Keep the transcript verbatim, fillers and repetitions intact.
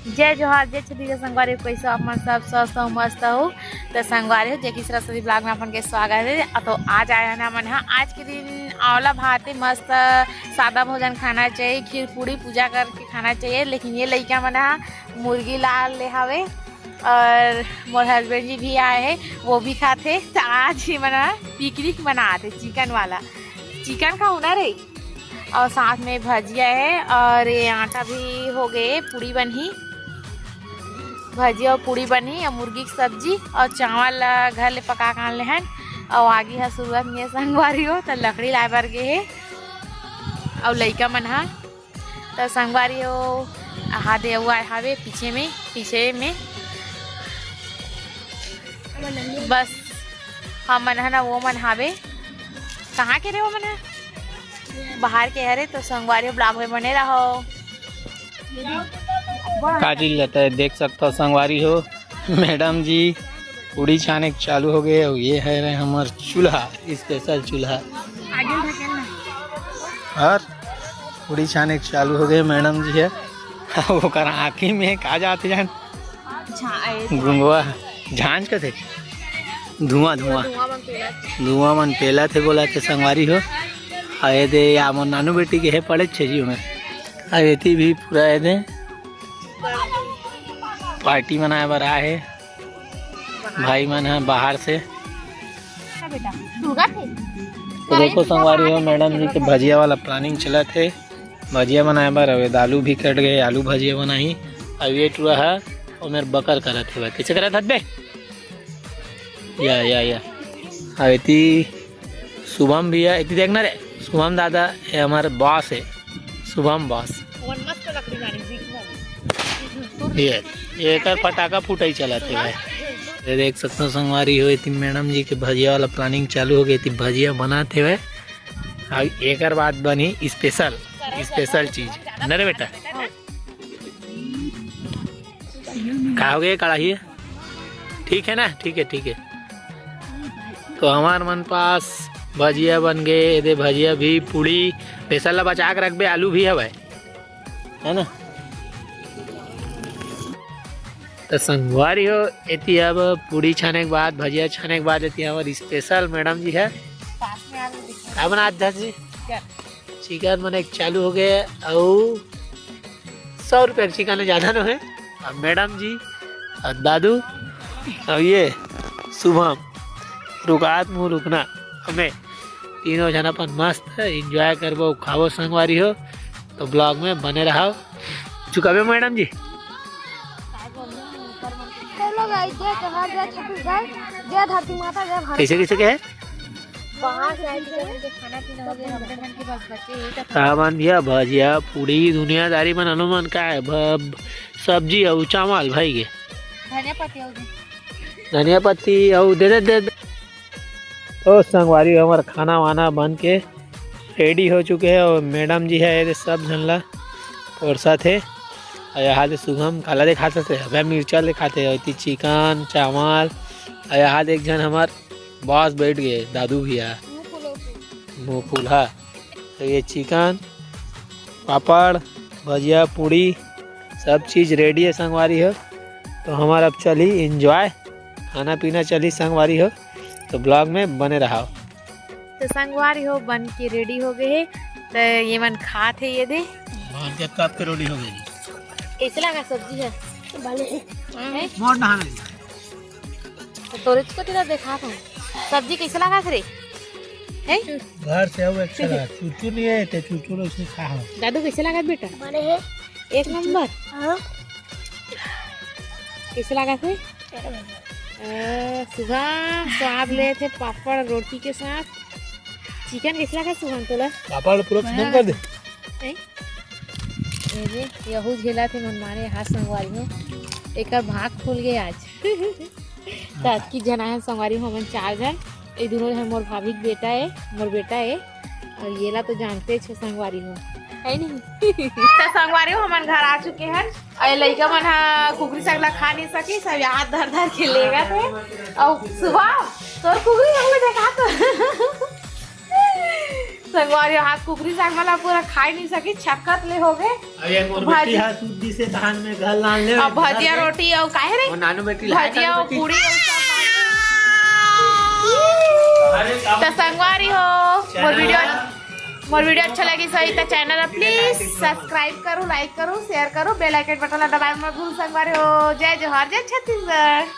जय जोहार, जय छत्तीसगढ़ संगवारी हो, कइसे हो आप मन? सब स्वस्थ हो, मस्त हो? त संगवारी हो, जेकी सरस्वती vlog में अपन के स्वागत हे। अ, तो आज आए हन हमन ह, आज के दिन आंवला भात हे, मस्त सादा भोजन खाना चाहिए, खीर पूड़ी पूजा करके खाना चाहिए। लेकिन ये लइका मन ह मुर्गी ला ले हावे और मोर husband जी भी आए हे, वो भी खाथे। त आज ही मन ह picnic मनात हे, chicken वाला, chicken खाहू ना रे। और साथ में भजिया हे और ये आटा भी हो गए, पूड़ी बनही, भजिया और पूड़ी बनही और मुर्गी की सब्जी और चावल ला घर ले पका के आन ले हन। और आगी ह शुरुआत में संगवारी हो, त लकड़ी लाए बर गे हे और लइका मन ह, त संगवारी हो, आहा दे अउ आए हावे पीछे में, पीछे में। बस हमन ह ना, वो मन हावे, कहाँ के रे वो मन ह? बाहर के हरे। तो संगवारी हो, vlog में बने रहो। का चीज लेता है, देख सकता हो संगवारी हो, मैडम जी पूड़ी छाने के चालू हो गए। और ये है रहे हमर चूल्हा, special चूल्हा। और पूड़ी छाने के चालू हो गए मैडम जी है। ओकर आँखी में का जात जान, गुंगवा झांझ कथे, धुआं धुआं, धुआं मन पेला थे। धुआं मन पेला थे बोला थे संगवारी हो। आ ये दे या मोर नानू बेटी के है पड़े छे जी में। आ एती भी पूरा ये दे party मनाए बर आए हे भाई मन ह बाहर से। तो देखो संगवारी हो, मैडम जी के भजिया वाला planning चलत हे। भजिया बनाए बर अउ आलू भी कट गए, आलू भजिया बनाही। अब ये टुरा है, वो मेरे बकर करत हे भाई, कैसे करत हत बे? या या या। अब एती शुभम भैया, एती देखना रे, शुभम दादा, ये हमारे boss है, शुभम boss। ये, ये एकर फटाका फुटाई चलत हे भाई। ये देख सकते हो संगवारी हो, एती मैडम जी के भजिया वाला planning चालू हो गई थी, भजिया बनाते हुए। अब एकर बाद बनी special, special चीज, न रे बेटा? का हो गया कढ़ाई? ठीक है ना, ठीक है, ठीक है। तो हमार मन पास भजिया बन गए, एदे भजिया भी, पूड़ी, बेसन ला बचा के रखबे, आलू भी हवय, है ना? तो संगवारी हो, एती अब पूड़ी छाने के बाद, भजिया छाने के बाद, एती हमार special मैडम जी है। का बनात दस जी? Chicken बने के चालू हो गए, अउ सौ रुपया के chicken है, ज्यादा नो है। अब मैडम जी और दादू और ये शुभम, रुकात मुँह रुकना, हमें तीनों जन अपन मस्त enjoy करबो, खाबो संगवारी हो। तो vlog में बने रहो। चुकाबे मैडम जी। Hello guys, जय जोहार, जय छत्तीसगढ़, जय धरती माता, जय भारत। कैसे, कैसे, क्या है? बाहर से आए थे, उनके खाना पीना हो गया, हमरे मन के बस बचे यही तक। सावन भैया, भजिया, पूड़ी, दुनियादारी मन, हनुमान का है, भ-, सब्जी अउ चावल भाई के। धनिया पत्ती अउ दे। धनिया पत्ती अउ दे दे, दे दे। तो संगवारी, हमार खाना वाना बन के ready हो चुके हैं और मैडम जी है, ये सब झन ला परोसत हे। और यहाँ दे शुभम काला दे खात हे, अबे मिर्चा ले खात हे, और इतनी chicken, चावल, और यहाँ दे एक झन हमार boss बैठ गए, दादू भैया। मुँह फूलो के। मुँह फूल, हाँ। तो ये chicken, पापड़, भजिया, पूड़ी, सब चीज ready है संगवारी हो। तो हमारा अब चली enjoy, खाना पीना चली संगवारी हो। तो vlog में बने रहो। तो संगवारी हो, बन के ready हो गए हे। तो ये मन खात हे, ये दे। धान के कब के ready हो गई? कैसे लगा सब्जी है? भले। हैं? मोर नहाने लगी। तो तोरे को तेरा देखा था। सब्जी कैसे लगा रे? हैं? घर से आओ, अच्छा लगा। चूचू नहीं है, ते चूचू ने उसने खा हो। दादू, कैसे लगा बेटा? बने हे। एक नंबर। हाँ। कैसे लगा थे? अ, सुबह स्वाद ले थे पापड़ रोटी के साथ। Chicken कैसे लगा सुमन तोला? पापड़ पूरा खत्म कर दे। हैं? ये रे, यहू झेला थे मन मारे हाथ संगवारी हो। एकर भाग खुल गए आज। तो आज की जना है संगवारी हो, हमन चार झन। ये दोनों है मोर भाभी के बेटा है, मोर बेटा है। और ये ला तो जानते छो संगवारी हो, है नहीं? तो संगवारी हो, हमन घर आ चुके हैं। अउ लइका मन ह कुकरी साग ला खा नहीं सकी, सब हाथ धर धर के लेगत हे। अउ सुबह तोर कुकरी हमको देखा तो। संगवारी हो, हाथ कुकरी साग वाला पूरा खाई नहीं सकी, छक्कत ले हो गए। अरे मोर बेटी हा सूत दिसे धान में घर लान ले। अब भजिया रोटी और काहे रे? वो नानू बेटी भजिया और पूड़ी और सब। तो संगवारी हो, मोर वीडियो मोर वीडियो अच्छा लगी सही तो चैनल प्लीज सब्सक्राइब करो, लाइक करो, शेयर करो, बेल आइकन बटन ला दबाए मत भूल संगवारी हो। जय जोहार, जय छत्तीसगढ़।